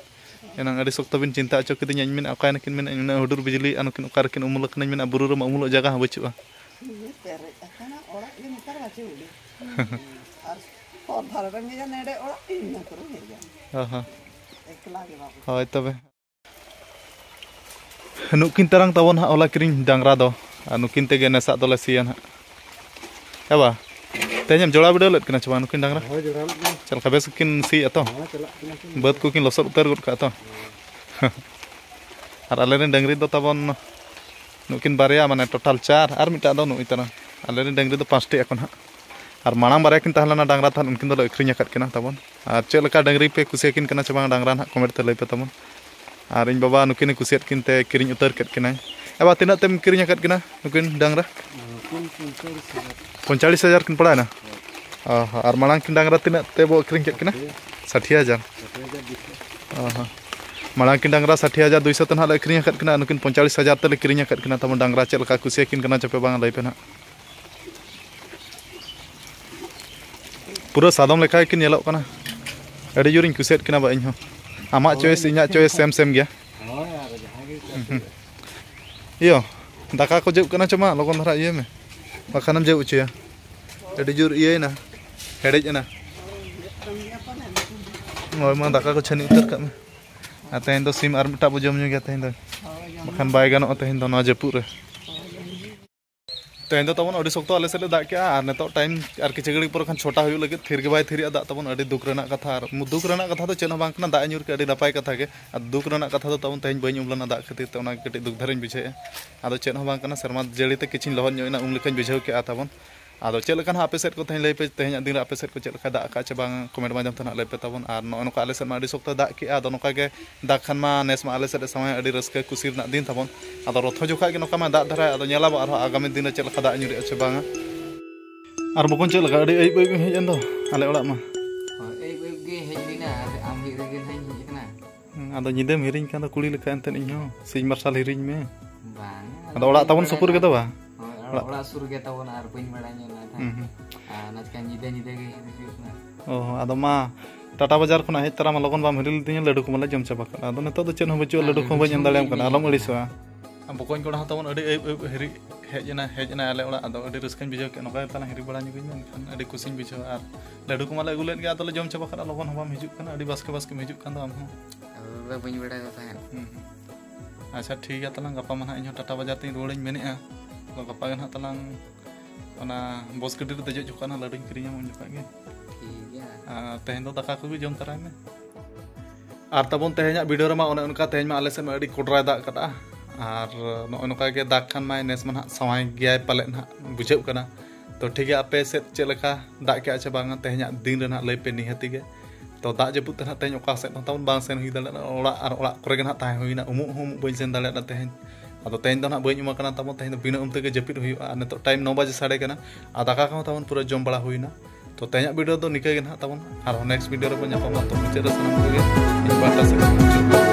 ᱮᱱᱟᱝ ᱟᱹᱰᱤ ᱥᱚᱠᱛᱚ ᱵᱤᱱ ᱪᱤᱱᱛᱟᱹ ᱦᱚᱪᱚ ᱠᱤᱫᱤᱧᱟ, ᱤᱧ ᱢᱮᱱᱟ ᱚᱠᱟᱭ ᱱᱟᱹᱠᱤᱱ, ᱢᱮᱱᱟ ᱩᱱᱟᱹᱜ ᱦᱩᱰᱩᱨ ᱵᱤᱡᱽᱞᱤ ᱟᱨ ᱱᱩᱠᱤᱱ ᱚᱠᱟ ᱨᱮᱠᱤᱱ ᱩᱢᱩᱞ ᱟᱠᱟᱱᱟ, ᱤᱧ ᱢᱮᱱᱟ ᱵᱩᱨᱩ ᱨᱮᱢᱟ ᱩᱢᱩᱞᱚᱜ ᱡᱟᱭᱜᱟ ᱦᱚᱸ ᱵᱟᱹᱪᱩᱜᱼᱟ᱾ ᱯᱮᱨᱮᱡ ᱟᱠᱟᱱᱟ ᱚᱲᱟᱜ ᱜᱮ ᱱᱮᱛᱟᱨ ᱵᱟᱪᱚ ᱩᱰᱩᱠ᱾ ᱟᱨ ᱦᱚᱨ ᱫᱷᱟᱨᱮ ᱨᱮ ᱢᱤᱫᱴᱟᱝ ᱱᱮᱰᱮ ᱚᱲᱟᱜ, ᱤᱧ ᱱᱚᱛᱮ ᱨᱮ ᱦᱮᱡ ᱮᱱᱟ᱾ ᱦᱚᱸ, ᱦᱚᱸ᱾ ᱮᱠᱞᱟ ᱜᱮ ᱵᱟᱵᱩ᱾ ᱦᱳᱭ ᱛᱚᱵᱮ᱾ ᱱᱩᱠᱤᱱ ᱛᱟᱨᱟᱝ ᱛᱟᱵᱚᱱ ᱦᱟᱸᱜ ᱦᱚᱞᱟ ᱠᱤᱨᱤᱧ ᱰᱟᱝᱨᱟ ᱫᱚ, ᱟᱨ ᱱᱩᱠᱤᱱ ᱛᱮᱜᱮ ᱱᱮᱥᱟᱜ ᱫᱚᱞᱮ ᱥᱤᱭᱟ ᱱᱟᱦᱟᱜ᱾ ᱦᱮᱸ ᱵᱟ? ᱛᱮᱦᱮᱧ ᱮᱢ ᱡᱚᱲᱟᱣ ᱵᱤᱰᱟᱹᱣ ᱞᱮᱫ ᱠᱤᱱᱟ ᱪᱮ ᱵᱟᱝ ᱱᱩᱠᱤᱱ ᱰᱟᱝᱨᱟ? ᱦᱳᱭ, ᱡᱚᱲᱟᱣ ᱞᱮᱫ ᱠᱤᱱᱟ᱾ ᱪᱮᱫ ᱞᱮᱠᱟ, ᱵᱮᱥ ᱜᱮᱠᱤᱱ ᱥᱤᱭᱮᱫᱼᱟ ᱛᱚ? ᱦᱮᱸ, ᱪᱟᱞᱟᱜ ᱠᱟᱱᱟ ᱠᱤᱱ᱾ ᱵᱟᱹᱫᱽ ᱠᱚᱠᱤᱱ ᱞᱚᱥᱚᱫ ᱩᱛᱟᱹᱨ ᱜᱚᱫ ᱠᱟᱜᱼᱟ ᱛᱚ? ᱟᱨ ᱟᱞᱮᱨᱮᱱ ᱰᱟᱹᱝᱨᱤ ᱫᱚ ᱛᱟᱵᱚᱱ ᱱᱩᱠᱤᱱ ᱵᱟᱨᱭᱟ, ᱢᱟᱱᱮ ᱴᱳᱴᱟᱞ ᱪᱟᱨ, ᱟᱨ ᱢᱤᱫᱴᱟᱝ ᱫᱚ ᱱᱩᱭ ᱛᱟᱞᱟᱝ᱾ ᱟᱞᱮᱨᱮᱱ ᱰᱟᱹᱝᱨᱤ ᱫᱚ ᱯᱟᱸᱪᱴᱤ ᱮᱠᱷᱚᱱ ᱦᱟᱸᱜ᱾ ᱟᱨ ᱢᱟᱲᱟᱝ ᱵᱟᱨᱭᱟ ᱠᱤᱱ ᱛᱟᱦᱮᱸ ᱞᱮᱱᱟ ᱰᱟᱝᱨᱟ, ᱛᱟᱦᱮᱸᱫ ᱩᱱᱠᱤᱱ ᱫᱚᱞᱮ ᱟᱹᱠᱷᱨᱤᱧ ᱟᱠᱟᱫ ᱠᱤᱱᱟ ᱛᱟᱵᱚᱱ᱾ ᱟᱨ ᱪᱮᱫ ᱞᱮᱠᱟ ᱰᱟᱹᱝᱨᱤ ᱯᱮ ᱠᱩᱥᱤᱭᱟᱠᱤᱱ ᱠᱟᱱᱟ ᱪᱮ ᱵᱟᱝ ᱰᱟᱝᱨᱟ, ᱱᱟᱦᱟᱜ ᱠᱚᱢᱮᱱᱴ ᱛᱮ ᱞᱟᱹᱭ ᱯᱮ ᱛᱟᱵᱚᱱ᱾ ᱟᱨ ᱤᱧ ᱵᱟᱵᱟ ᱱᱩᱠᱤᱱᱮ ᱠᱩᱥᱤᱭᱟᱫ ᱠᱤᱱ ᱛᱮ ᱠᱤᱨᱤᱧ ᱩᱛᱟᱹᱨ ᱠᱮᱫ ᱠᱤᱱᱟᱭ᱾ ᱮ ᱵᱟ, ᱛᱤᱱᱟᱹᱜ ᱛᱮᱢ ᱠᱤᱨᱤᱧ ᱟᱠᱟᱫ ᱠᱤᱱᱟ ᱱᱩᱠᱤᱱ ᱰᱟᱝᱨᱟ? ᱱᱩᱠᱤᱱ ᱯᱚᱧᱪᱟᱲᱤᱥ ᱦᱟᱡᱟᱨ᱾ ᱯᱚᱧᱪᱟᱲᱤᱥ ᱦᱟᱡᱟᱨ ᱠᱤᱱ ᱯᱟᱲᱟᱣᱮᱱᱟ? ᱚ ᱦᱚᱸ, ᱟᱨ ᱢᱟᱲᱟᱝ ᱠᱤᱱ ᱰᱟᱝᱨᱟ ᱛᱤᱱᱟᱹᱜ ᱛᱮᱵᱚ ᱟᱹᱠᱷᱨᱤᱧ ᱠᱮᱫ ᱠᱤᱱᱟ? ᱥᱟᱴᱷᱤ ᱦᱟᱡᱟᱨ᱾ ᱚ ᱦᱚᱸ, ᱢᱟᱲᱟᱝ ᱠᱤᱱ ᱰᱟᱝᱨᱟ ᱥᱟᱴᱷᱤ ᱦᱟᱡᱟᱨ ᱫᱩᱭᱥᱚ ᱛᱮ ᱱᱟᱦᱟᱜ ᱞᱮ ᱟᱹᱠᱷᱨᱤᱧ ᱟᱠᱟᱫ ᱠᱤᱱᱟ, ᱟᱨ ᱱᱩᱠᱤᱱ ᱯᱚᱧᱪᱟᱲᱤᱥ ᱦᱟᱡᱟᱨ ᱛᱮᱞᱮ ᱠᱤᱨᱤᱧ ᱟᱠᱟᱫ ᱠᱤᱱᱟ᱾ ᱛᱟᱵᱚᱱ ᱰᱟᱝᱨᱟ ᱪᱮᱫ ᱞᱮᱠᱟ ᱠᱩᱥᱤᱭᱟᱠᱤᱱ ᱠᱟᱱᱟ ᱪᱮ ᱯᱮ ᱵᱟᱝ, ᱞᱟᱹᱭ ᱯᱮ ᱱᱟᱦᱟᱜ᱾ ᱯᱩᱨᱟᱹ ᱥᱟᱫᱚᱢ ᱞᱮᱠᱟ ᱜᱮᱠᱤᱱ ᱧᱮᱞᱚᱜ ᱠᱟᱱᱟ᱾ ᱟᱹᱰᱤ ᱡᱳᱨᱤᱧ ᱠᱩᱥᱤᱭᱟᱫ ᱠᱤᱱᱟ ᱵᱟ ᱤᱧ ᱦᱚᱸ᱾ ᱟᱢᱟᱜ ᱦᱳᱭ, ᱪᱚᱭᱮᱥ, ᱤᱧᱟᱹᱜ ᱪᱚᱭᱮᱥ ᱥᱮᱢ ᱥᱮᱢ ᱜᱮᱭᱟ᱾ ᱦᱳᱭ, ᱟᱨ ᱡᱟᱦᱟᱸ ᱜᱮ ᱦᱩᱸ, ᱦᱩᱸ᱾ ᱤᱭᱟᱹ, ᱫᱟᱠᱟ ᱠᱚ ᱡᱟᱹᱜ ᱠᱟᱱᱟ ᱪᱚ ᱢᱟ, ᱞᱚᱜᱚᱱ ᱫᱷᱟᱨᱟ ᱤᱭᱟᱹᱭ ᱢᱮ, ᱵᱟᱠᱷᱟᱱᱮᱢ ᱡᱟᱹᱜ ᱦᱚᱪᱚᱭᱟ᱾ ᱟᱹᱰᱤ ᱡᱳᱨ ᱤᱭᱟᱹᱭᱮᱱᱟ, ᱦᱮᱰᱮᱡ ᱮᱱᱟ᱾ ᱦᱳᱭ ᱢᱟ, ᱫᱟᱠᱟ ᱠᱚ ᱪᱷᱟᱹᱱᱤ ᱩᱛᱟᱹᱨ ᱠᱟᱜ ᱢᱮ᱾ ᱟᱨ ᱛᱮᱦᱮᱧ ᱫᱚ ᱥᱤᱢ ᱟᱨ ᱢᱤᱫᱴᱟᱝ ᱵᱚ ᱡᱚᱢ ᱧᱩ ᱜᱮᱭᱟ ᱛᱮᱦᱮᱧ ᱫᱚ, ᱵᱟᱠᱷᱟᱱ ᱵᱟᱭ ᱜᱟᱱᱚᱜᱼᱟ ᱛᱮᱦᱮᱧ ᱫᱚ ᱱᱚᱣᱟ ᱡᱟᱹᱯᱩᱫ ᱨᱮ᱾ ᱛᱮᱦᱮᱧ ᱫᱚ ᱛᱟᱵᱚᱱ ᱟᱹᱰᱤ ᱥᱚᱠᱛᱚ ᱟᱞᱮ ᱥᱮᱫ ᱞᱮ ᱫᱟᱜ ᱠᱮᱜᱼᱟ, ᱟᱨ ᱱᱤᱛᱚᱜ ᱴᱟᱭᱤᱢ ᱟᱨ ᱠᱤᱪᱷᱩ ᱜᱷᱟᱹᱲᱤᱡ ᱯᱚᱨᱮ ᱠᱷᱟᱱ ᱪᱷᱚᱴᱟ ᱦᱩᱭᱩᱜ ᱞᱟᱹᱜᱤᱫ, ᱛᱷᱤᱨ ᱜᱮ ᱵᱟᱭ ᱛᱷᱤᱨᱮᱜᱼᱟ ᱫᱟᱜ ᱛᱟᱵᱚᱱ᱾ ᱟᱹᱰᱤ ᱫᱩᱠ ᱨᱮᱱᱟᱜ ᱠᱟᱛᱷᱟ ᱫᱚ ᱪᱮᱫ ᱦᱚᱸ ᱵᱟᱝ ᱠᱟᱱᱟ, ᱫᱟᱜ ᱮ ᱧᱩᱨ ᱠᱮᱜᱼᱟ, ᱟᱹᱰᱤ ᱱᱟᱯᱟᱭ ᱠᱟᱛᱷᱟ ᱜᱮ᱾ ᱟᱨ ᱫᱩᱠ ᱨᱮᱱᱟᱜ ᱠᱟᱛᱷᱟ ᱫᱚ ᱛᱟᱵᱚᱱ ᱛᱮᱦᱮᱧ ᱵᱟᱹᱧ ᱩᱢ ᱞᱮᱱᱟ ᱫᱟᱜ ᱠᱷᱟᱹᱛᱤᱨ ᱛᱮ, ᱚᱱᱟ ᱜᱮ ᱠᱟᱹᱴᱤᱡ ᱫᱩᱠ ᱫᱷᱟᱨᱟᱧ ᱵᱩᱡᱷᱟᱹᱣᱮᱫᱼᱟ᱾ ᱟᱫᱚ ᱪᱮᱫ ᱦᱚᱸ ᱵᱟᱝ ᱠᱟᱱᱟ, ᱥᱮᱨᱢᱟ ᱡᱟᱹᱲᱤ ᱛᱮ ᱠᱤᱪᱷᱩᱧ ᱞᱚᱦᱚᱫ ᱧᱚᱜ ᱮᱱᱟ, ᱩᱢ ᱞᱮᱠᱟᱧ ᱵᱩᱡᱷᱟᱹᱣ ᱠᱮᱜᱼᱟ ᱛᱟᱵᱚᱱ᱾ ᱟᱫᱚ ᱪᱮᱫ ᱞᱮᱠᱟ ᱱᱟᱦᱟᱜ ᱟᱯᱮ ᱥᱮᱫ ᱠᱚ ᱛᱮᱦᱮᱧ ᱞᱟᱹᱭ ᱯᱮ, ᱛᱮᱦᱮᱧᱟᱜ ᱫᱤᱱ ᱨᱮ ᱟᱯᱮ ᱥᱮᱫ ᱠᱚ ᱪᱮᱫ ᱞᱮᱠᱟᱭ ᱫᱟᱜ ᱟᱠᱟᱫ ᱪᱮ ᱵᱟᱝ, ᱠᱚᱢᱮᱱᱴ ᱢᱟᱫᱽᱫᱷᱚᱢ ᱛᱮ ᱱᱟᱦᱟᱜ ᱞᱟᱹᱭ ᱯᱮ ᱛᱟᱵᱚᱱ᱾ ᱟᱨ ᱱᱚᱜᱼᱚᱭ ᱱᱚᱝᱠᱟ ᱟᱞᱮ ᱥᱮᱫ ᱢᱟ ᱟᱹᱰᱤ ᱥᱚᱠᱛᱚᱭ ᱫᱟᱜ ᱠᱮᱜᱼᱟ, ᱟᱫᱚ ᱱᱚᱝᱠᱟ ᱜᱮ ᱫᱟᱜ ᱠᱷᱟᱱ ᱢᱟ ᱱᱮᱥ ᱢᱟ ᱟᱞᱮ ᱥᱮᱫ ᱮ ᱥᱟᱶᱟᱭᱟ, ᱟᱹᱰᱤ ᱨᱟᱹᱥᱠᱟᱹ ᱠᱩᱥᱤ ᱨᱮᱱᱟᱜ ᱫᱤᱱ ᱛᱟᱵᱚᱱ᱾ ᱟᱫᱚ ᱨᱚᱛᱷᱚ ᱡᱚᱠᱷᱟᱡ ᱜᱮ ᱱᱚᱝᱠᱟ ᱢᱟ ᱫᱟᱜ ᱫᱷᱟᱨᱟᱭ, ᱟᱫᱚ ᱧᱮᱞᱟᱵᱚ ᱟᱨᱦᱚᱸ ᱟᱜᱟᱢᱤ ᱫᱤᱱ ᱨᱮ ᱪᱮᱫ ᱞᱮᱠᱟ ᱫᱟᱜ ᱧᱩᱨᱩᱜᱼᱟ ᱪᱮ ᱵᱟᱝᱟ᱾ ᱟᱨ ᱵᱚᱠᱚᱧ ᱪᱮᱫ ᱞᱮᱠᱟ, ᱟᱹᱰᱤ ᱟᱹᱭᱩᱵ ᱟᱹᱭᱩᱵ ᱮᱢ ᱦᱮᱡ ᱮᱱ ᱫᱚ ᱟᱞᱮ ᱚᱲᱟᱜ ᱢᱟ? ᱦᱳᱭ, ᱟᱹᱭᱩᱵ ᱟᱹᱭᱩᱵ ᱜᱮ ᱦᱮᱡ ᱦᱩᱭᱱᱟ, ᱟᱨ ᱟᱢ ᱦᱮᱡ ᱨᱮᱜᱮ ᱱᱟᱦᱟᱜ ᱤᱧ ᱦᱮᱡ ᱟᱠᱟᱱᱟ᱾ ᱦᱩᱸ᱾ ᱟᱫᱚ ᱧᱤᱫᱟᱹᱢ ᱦᱤᱨᱤᱧ ᱠᱷᱟᱱ ᱫᱚ ᱠᱩᱲᱤ ᱞᱮᱠᱟ ᱮᱱᱛᱮᱫ ᱤᱧ ᱦᱚᱸ ᱥᱤᱧ ᱢᱟᱨᱥᱟᱞ ᱦᱤᱨᱤᱧ ᱢᱮ᱾ ᱵᱟᱝ, ᱟᱫᱚ ᱚᱲᱟᱜ ᱛᱟᱵᱚᱱ ᱥᱩᱯᱩᱨ ᱜᱮᱫᱚ ᱵᱟᱝ? ᱦᱳᱭ, ᱚᱲᱟᱜ, ᱚᱲᱟᱜ ᱥᱩᱨ ᱜᱮ ᱛᱟᱵᱚᱱᱟ ᱟᱨ ᱵᱟᱹᱧ ᱵᱟᱲᱟᱭ ᱧᱚᱜ ᱞᱮᱱᱟ ᱛᱟᱦᱮᱸᱫ᱾ ᱦᱩᱸ, ᱦᱩᱸ᱾ ᱟᱨ ᱚᱱᱟ ᱪᱤᱠᱟᱹ ᱧᱤᱫᱟᱹ ᱧᱤᱫᱟᱹ ᱜᱮ ᱦᱤᱨᱤ ᱦᱩᱭᱩᱜ ᱠᱟᱱᱟ᱾ ᱚ, ᱟᱫᱚ ᱢᱟ ᱴᱟᱴᱟ ᱵᱟᱡᱟᱨ ᱠᱷᱚᱱᱟᱜ ᱦᱮᱡ ᱛᱚᱨᱟ ᱢᱟ ᱞᱚᱜᱚᱱ ᱵᱟᱢ ᱦᱤᱨᱤ ᱞᱤᱫᱤᱧᱟ, ᱞᱟᱹᱰᱩ ᱠᱚᱢᱟᱞᱮ ᱡᱚᱢ ᱪᱟᱵᱟ ᱠᱟᱜᱼᱟ᱾ ᱟᱫᱚ ᱱᱤᱛᱚᱜ ᱫᱚ ᱪᱮᱫ ᱦᱚᱸ ᱵᱟᱹᱪᱩᱜᱼᱟ, ᱦᱮᱸ, ᱞᱟᱹᱰᱩ ᱠᱚᱦᱚᱸ ᱵᱟᱹᱧ ᱮᱢ ᱫᱟᱲᱮᱭᱟᱢ ᱠᱟᱱᱟ, ᱟᱞᱚᱢ ᱟᱹᱲᱤᱥᱚᱜᱼᱟ᱾ ᱟᱨ ᱵᱚᱠᱚᱧ ᱠᱚᱲᱟ ᱦᱚᱸ ᱛᱟᱵᱚᱱ ᱟᱹᱰᱤ ᱟᱹᱭᱩᱵ ᱟᱹᱭᱩᱵ ᱦᱤᱨᱤ ᱦᱮᱡ ᱮᱱᱟ, ᱦᱮᱡ ᱮᱱᱟᱭ ᱟᱞᱮ ᱚᱲᱟᱜ᱾ ᱟᱫᱚ ᱟᱹᱰᱤ ᱨᱟᱹᱥᱠᱟᱹᱧ ᱵᱩᱡᱷᱟᱹᱣ ᱠᱮᱫ, ᱱᱚᱝᱠᱟ ᱜᱮ ᱛᱟᱞᱟᱝ ᱦᱤᱨᱤ ᱵᱟᱲᱟ ᱧᱚᱜᱟᱹᱧ ᱢᱮ, ᱮᱱᱠᱷᱟᱱ ᱟᱹᱰᱤ ᱠᱩᱥᱤᱧ ᱵᱩᱡᱷᱟᱹᱣᱟ᱾ ᱟᱨ ᱞᱟᱹᱰᱩ ᱠᱚᱢᱟᱞᱮ ᱟᱹᱜᱩ ᱞᱮᱫ ᱜᱮ, ᱟᱫᱚᱞᱮ ᱡᱚᱢ ᱪᱟᱵᱟ ᱠᱟᱜᱼᱟ, ᱞᱚᱜᱚᱱ ᱦᱚᱸ ᱵᱟᱢ ᱦᱤᱡᱩᱜ ᱠᱟᱱᱟ, ᱟᱹᱰᱤ ᱵᱟᱥᱠᱮ ᱵᱟᱥᱠᱮᱢ ᱦᱤᱡᱩᱜ ᱠᱟᱱ ᱫᱚ ᱟᱢ ᱦᱚᱸ᱾ ᱟᱫᱚ ᱫᱟᱫᱟ ᱵᱟᱹᱧ ᱵᱟᱲᱟᱭ ᱫᱟ ᱛᱟᱦᱮᱸᱫ᱾ ᱦᱩᱸ, ᱦᱩᱸ᱾ ᱟᱪᱪᱷᱟ, ᱴᱷᱤᱠ ᱜᱮᱭᱟ ᱛᱟᱞᱟᱝ, ᱜᱟᱯᱟ ᱢᱟ ᱱᱟᱦᱟᱜ ᱤᱧ ᱦᱚᱸ ᱴᱟᱴᱟ ᱵᱟᱡᱟᱨ ᱛᱤᱧ ᱨᱩᱣᱟᱹᱲᱟᱹᱧ ᱢᱮᱱᱮᱫᱼᱟ᱾ ᱟᱫᱚ ᱜᱟᱯᱟ ᱜᱮ ᱱᱟᱦᱟᱜ ᱛᱟᱞᱟᱝ ᱚᱱᱟ ᱵᱚᱥ ᱜᱟᱹᱰᱤ ᱨᱮ ᱫᱮᱡᱚᱜ ᱡᱚᱠᱷᱚᱱ ᱱᱟᱦᱟᱜ ᱞᱟᱹᱰᱩᱧ ᱠᱤᱨᱤᱧᱟᱢᱟ, ᱩᱱ ᱡᱚᱠᱷᱚᱱ ᱜᱮ᱾ ᱴᱷᱤᱠ ᱜᱮᱭᱟ᱾ ᱟᱨ ᱛᱮᱦᱮᱧ ᱫᱚ ᱫᱟᱠᱟ ᱠᱚᱜᱮ ᱡᱚᱢ ᱛᱟᱨᱟᱭ ᱢᱮ᱾ ᱟᱨ ᱛᱟᱵᱚᱱ ᱛᱮᱦᱮᱧᱟᱜ ᱵᱷᱤᱰᱤᱭᱳ ᱨᱮᱢᱟ ᱚᱱᱮ ᱚᱱᱠᱟ, ᱛᱮᱦᱮᱧ ᱢᱟ ᱟᱞᱮ ᱥᱮᱫ ᱢᱟ ᱟᱹᱰᱤ ᱠᱚᱰᱨᱟᱭ ᱫᱟᱜ ᱠᱟᱫᱟ᱾ ᱟᱨ ᱱᱚᱜᱼᱚᱭ ᱱᱚᱝᱠᱟ ᱜᱮ ᱫᱟᱜ ᱠᱷᱟᱱ ᱢᱟᱭ ᱱᱮᱥ ᱢᱟ ᱱᱟᱦᱟᱜ ᱥᱟᱶᱟᱭ ᱜᱮᱭᱟᱭ ᱯᱟᱞᱮᱫ ᱱᱟᱦᱟᱜ, ᱵᱩᱡᱷᱟᱹᱜ ᱠᱟᱱᱟ᱾ ᱛᱚ ᱴᱷᱤᱠ ᱜᱮᱭᱟ, ᱟᱯᱮ ᱥᱮᱫ ᱪᱮᱫ ᱞᱮᱠᱟ ᱫᱟᱜ ᱠᱮᱜᱼᱟ ᱪᱮ ᱵᱟᱝᱟ, ᱛᱮᱦᱮᱧᱟᱜ ᱫᱤᱱ ᱨᱮ ᱱᱟᱦᱟᱜ ᱞᱟᱹᱭ ᱯᱮ ᱱᱤᱦᱟᱹᱛᱤ ᱜᱮ᱾ ᱛᱚ ᱫᱟᱜ ᱡᱟᱹᱯᱩᱫ ᱛᱮ ᱱᱟᱦᱟᱜ ᱛᱮᱦᱮᱧ ᱚᱠᱟ ᱥᱮᱫ ᱦᱚᱸ ᱛᱟᱵᱚᱱ ᱵᱟᱝ ᱥᱮᱱ ᱦᱩᱭ ᱫᱟᱲᱮᱭᱟᱜᱼᱟ, ᱚᱲᱟᱜ ᱟᱨ ᱚᱲᱟᱜ ᱠᱚᱨᱮ ᱜᱮ ᱱᱟᱦᱟᱜ ᱛᱟᱦᱮᱸ ᱦᱩᱭᱱᱟ᱾ ᱩᱢᱩᱜ ᱦᱚᱸ ᱩᱢᱩᱜ ᱵᱟᱹᱧ ᱥᱮᱱ ᱫᱟᱲᱮᱭᱟᱜᱼᱟ ᱛᱮᱦᱮᱧ᱾ ᱟᱫᱚ ᱛᱮᱦᱮᱧ ᱫᱚ ᱱᱟᱦᱟᱜ ᱵᱟᱹᱧ ᱩᱢ ᱟᱠᱟᱱᱟ ᱛᱟᱵᱚᱱ, ᱛᱮᱦᱮᱧ ᱫᱚ ᱵᱤᱱᱟᱹ ᱩᱢ ᱛᱮᱜᱮ ᱡᱟᱹᱯᱤᱫ ᱦᱩᱭᱩᱜᱼᱟ᱾ ᱟᱨ ᱱᱤᱛᱚᱜ ᱴᱟᱭᱤᱢ ᱱᱚ ᱵᱟᱡᱮ ᱥᱟᱰᱮ ᱠᱟᱱᱟ, ᱟᱨ ᱫᱟᱠᱟ ᱠᱚᱦᱚᱸ ᱛᱟᱵᱚᱱ ᱯᱩᱨᱟᱹ ᱡᱚᱢ ᱵᱟᱲᱟ ᱦᱩᱭᱱᱟ᱾ ᱛᱚ ᱛᱮᱦᱮᱧᱟᱜ ᱵᱷᱤᱰᱤᱭᱳ ᱫᱚ ᱱᱤᱠᱟᱹ ᱜᱮ ᱱᱟᱦᱟᱜ ᱛᱟᱵᱚᱱ, ᱟᱨᱦᱚᱸ ᱱᱮᱠᱥᱴ ᱵᱷᱤᱰᱤᱭᱳ ᱨᱮᱵᱚᱱ ᱧᱟᱯᱟᱢᱟ᱾ ᱛᱚ ᱢᱩᱪᱟᱹᱫ ᱨᱮ ᱥᱟᱱᱟᱢ ᱠᱚᱜᱮ ᱤᱧ ᱯᱟᱦᱴᱟ ᱥᱮᱫ ᱠᱷᱚᱱ ᱡᱚᱦᱟᱨ᱾